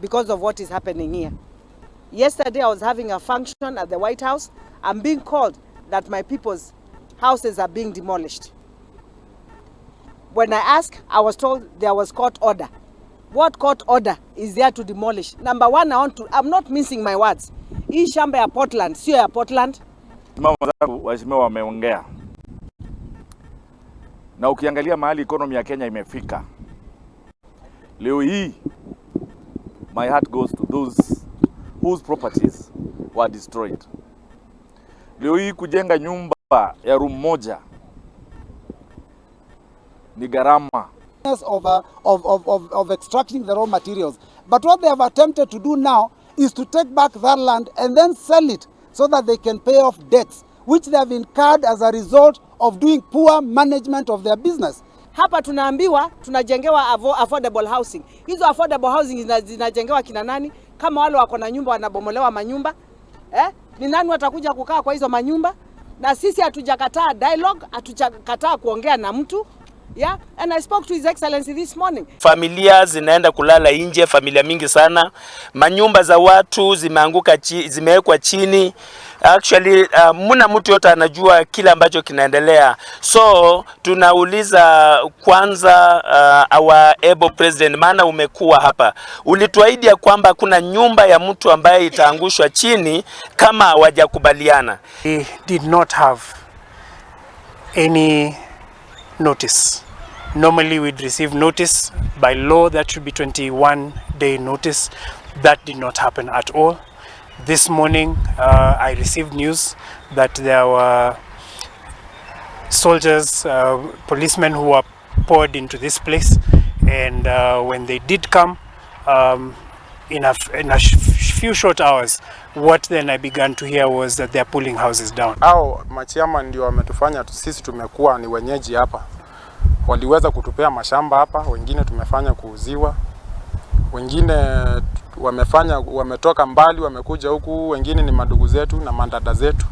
Because of what is happening here. Yesterday I was having a function at the White House. I'm being called that my people's houses are being demolished. When I asked, I was told there was court order. What court order is there to demolish? Number one, I'm not mincing my words. Hii shamba ya Portland sio ya Portland. Mama zangu waheshimiwa wameongea, na ukiangalia mahali economy ya Kenya imefika leo hii, my heart goes to those whose properties were destroyed. Leo hii kujenga nyumba ya room moja ni gharama. Of extracting the raw materials. But what they have attempted to do now is to take back that land and then sell it so that they can pay off debts which they have incurred as a result of doing poor management of their business. Hapa tunaambiwa tunajengewa affordable housing. Hizo affordable housing zinajengewa kina nani? Kama wale wako na nyumba wanabomolewa manyumba, eh? Ni nani watakuja kukaa kwa hizo manyumba? Na sisi hatujakataa dialogue, hatujakataa kuongea na mtu. Yeah, and I spoke to His Excellency this morning. Familia zinaenda kulala nje, familia mingi sana, manyumba za watu zimeanguka zimewekwa chini. Actually, muna mtu yote anajua kile ambacho kinaendelea, so tunauliza kwanza, our able president, maana umekuwa hapa, ulituahidi ya kwamba kuna nyumba ya mtu ambaye itaangushwa chini kama hawajakubaliana. We did not have any notice. Normally we'd receive notice. By law, that should be 21-day notice. That did not happen at all. This morning I received news that there were soldiers, policemen who were poured into this place, and when they did come, in a few short hours, what then I began to hear was that they're pulling houses down. Hao machairman ndio wametufanya sisi tumekuwa ni wenyeji hapa. Waliweza kutupea mashamba hapa, wengine tumefanya kuuziwa, wengine wamefanya wametoka mbali wamekuja huku, wengine ni mandugu zetu na madada zetu.